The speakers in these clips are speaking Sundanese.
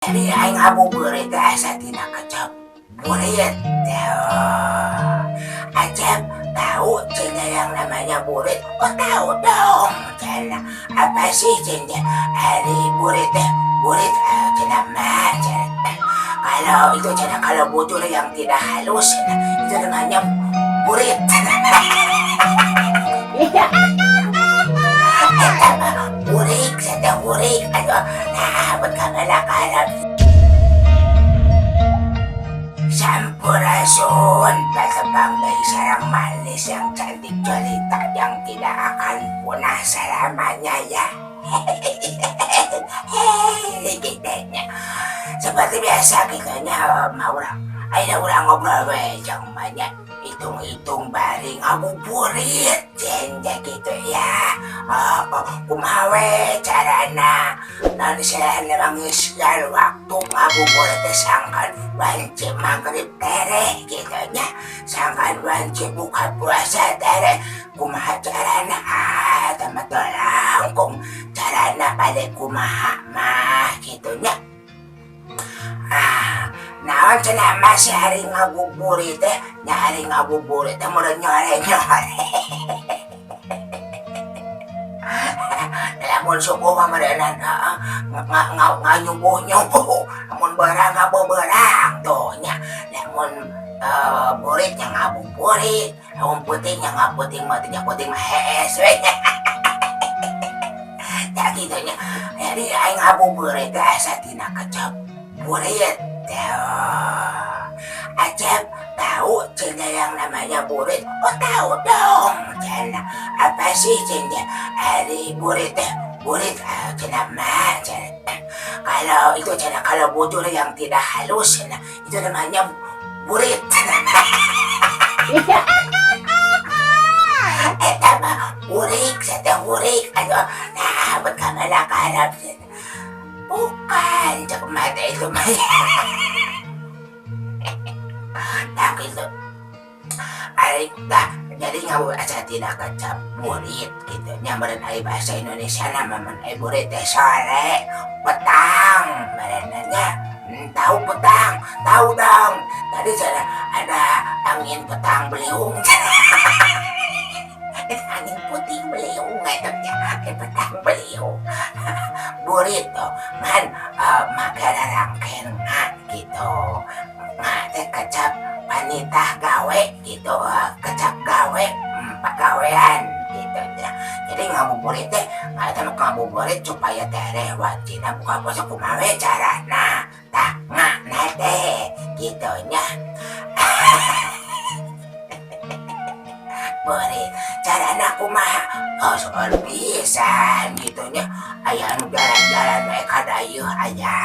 Jadi aing ngabuburit teh asa tina kecap burit. Oh. Acep tahu cenah yang namanya burit? Oh, tahu dong cenah. Apa sih cenah? Ari burit teh burit cenah mah cenah. Kalau itu cenah, kalau bujur yang tidak halus cenah, itu namanya burit. Eta mah burik cenah, burik. Aduh, nah bekamana karep. Sampurasun, patepang deui sareng manis yang cantik jelita yang tidak akan punah selamanya ya. Gitu nya. Seperti biasa gitu nya, mah urang. Ayeuna urang ngobrol we jeung banyak hitung-hitung bari ngabuburit jeung gitu ya. Oh, kumaha we carana naon istilahna mangisian waktu ngabuburit teh sangkan wanci maghrib tereh gitu nya, sangkan wanci buka puasa tereh, kumaha carana? Ah, teh mah teu langkung carana bade kumaha mah gitu nya. Ah, naon cenah masih hari ngabuburit teh nya, hari ngabuburit teh meureun nyore-nyore. Lamun subuh mah meureunan heeh nganyubuh-nyubuh, lamun beurang ngabeberang tuh nya, lamun burit nya ngabuburit, lamun peuting nya ngapeuting mah teu peuting mah hees we. Tah kitu nya. Jadi aing ngabuburit teh asa tina kecap burit. Oh. Acep tahu cenah yang namanya burit? Oh, tahu dong cenah. Apa sih cenah? Ari burit teh burit cenah mah cenah. Kalau itu cenah, kalau bujur yang tidak halus cenah, itu namanya burit. Eta mah burik cenah, burik. Aduh, nah bekamana karep cenah. Bukan, cek mata itu mah. Nah gitu. Ari tah jadi ngabuburit asa tina kecap burit gitu nya, meureun ari bahasa Indonesia na mah mun ari burit teh sore, petang meureun nya. Tahu petang? Tahu dong. Tadi cenah ada angin petang beliung. Angin puting beliung eta nya, petang beliung. Burit tuh ngan make rarangken nga gitu. Nga teh kecap panitah gawe gitu, kecap gawe, pagawean gitu nya. Jadi ngabuburit teh eta mah ngabuburit supaya tereh wajibna buka puasa kumaha we carana. Tah nga na teh gitu nya. Burit carana kumaha? Oh, soal pisan gitu nya. Aya anu jalan-jalan wae ka dayeuh aya.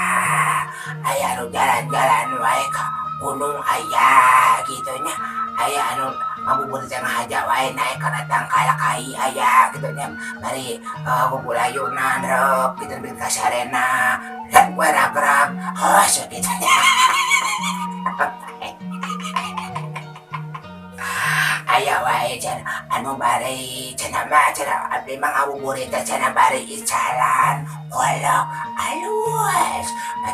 Aya anu jalan-jalan wae ka gunung aya gitu nya. Aya anu ngabuburit teh ngahaja wae naek kana tangkal kai aya gitu nya. Bari bubulayunan reup gitu nepi ka sarena we ragrag hos gitu nya. Aya wae cenah anu bari cenah mah cenah abdi mah ngabuburit teh cenah bari icalan kolok alus.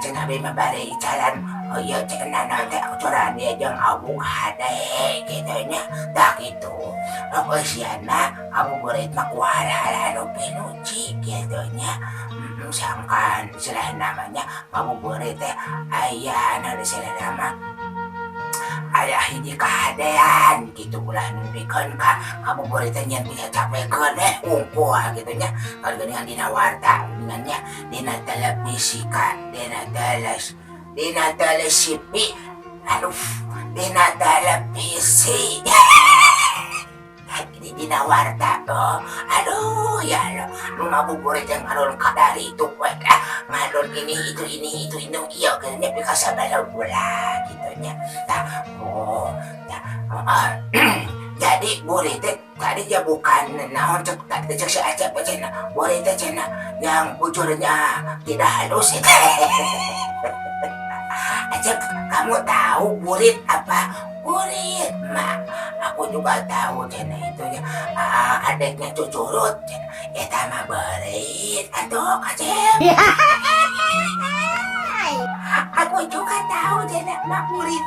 Cenah abdi mah bari icalan oh ieu cenah naon teh coran ieu jeung awug hade kitu nya. Tah kitu. Eusian mah ngabuburit mah ku hal-hal anu pinuji kitu nya. Sangkan istilahna namanya ngabuburit teh aya naon istilahna mah aya hiji kahadean gitu, ulah nepikeun ka ngabuburit teh nyeun bisa capekeun hungkul gitu nya. Kalau geuningan dina warta geuningan nya, dina televisi ka dina teles dina televisi, aduh, dina televisi ini dina warta tuh, aduh ya Allah, nu ngabuburit teh ngadon kadari itu we, ngadon ini itu ini itu ini ieu geuning nepi ka sabaraha bulan gitu nya. Tah, oh, tah, jadi burit teh tadi dia bukan naon cek tadi cek si Acep cenah burit teh cenah yang bujurnya tidak halus itu. Acep, kamu tahu burit apa? Burit mak, aku juga tahu cenah itu ya, adeknya cucurut cenah eta mah berit atuh Acep. Aku juga tahu cenah mak burit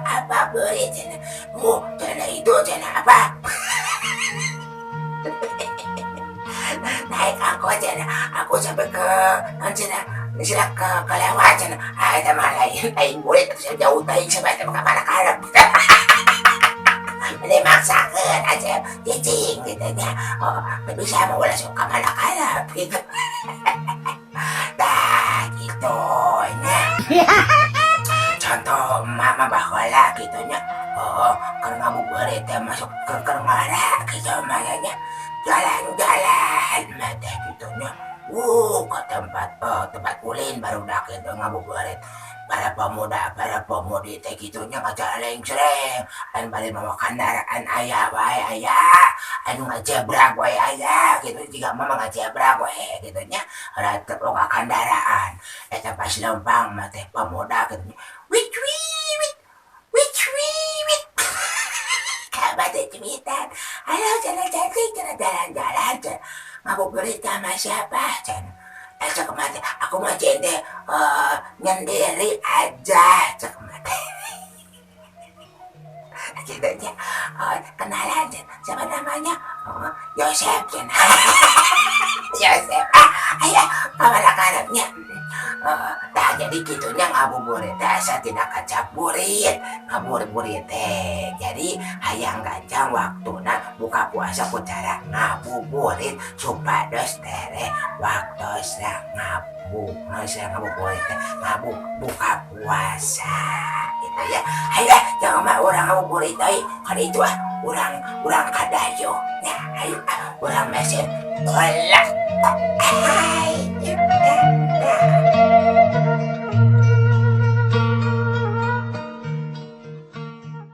apa burit cenah. Oh, cenah itu cenah apa? Naik angkot cenah, aku sampai ke cenah sila ke kelewat cenah. Ah, eta mah lain lain burit atuh jauh teuing sampai eta mah ka mana karep. Ini maksakeun aja cicing gitu nya. Oh, teu bisa mah ulah sok ka mana karep gitu. Tah gitu nya. Contoh mama baheula gitu nya. Oh, keur ngabuburit teh masuk ke keur ngara gitu mah nya. Jalan-jalan mah teh gitu nya. Ke tempat tempat ulin barudak gitu ngabuburit. Para pemuda, para pemudi teh gitu nya ngajaleng-jreng. Anu bari mawa kendaraan aya wae aya, anu ngajebrak wae aya gitu jiga mah ngajebrak wae gitu nya. Rata boga kendaraan. Eta pas lempang mah teh pemuda gitu nya. Wit wiwit, wit wiwit. Kabar teh cuitan. Halo cenah cantik cenah jalan-jalan cenah. Ngabuburit sama siapa cenah. Cek mah teh, aku mah teh nyendiri aja cek mah teh. Gitu nya. Oh, kenalan cenah. Siapa namanya? Oh, Yosep cenah. Yosep. Ah, aya kamana karepnya. Tah jadi kitunya ngabuburit teh asa tina kacaburit ngabuburit teh. Jadi hayang gancang waktuna buka puasa ku cara ngabuburit supados tereh waktosna ngabuburit teh ngabu buka puasa gitu ya. Ayo jangan mah urang ngabuburit deui kana itu ah urang urang kadayo nya. Ayo ah urang mesin kolak. Hai.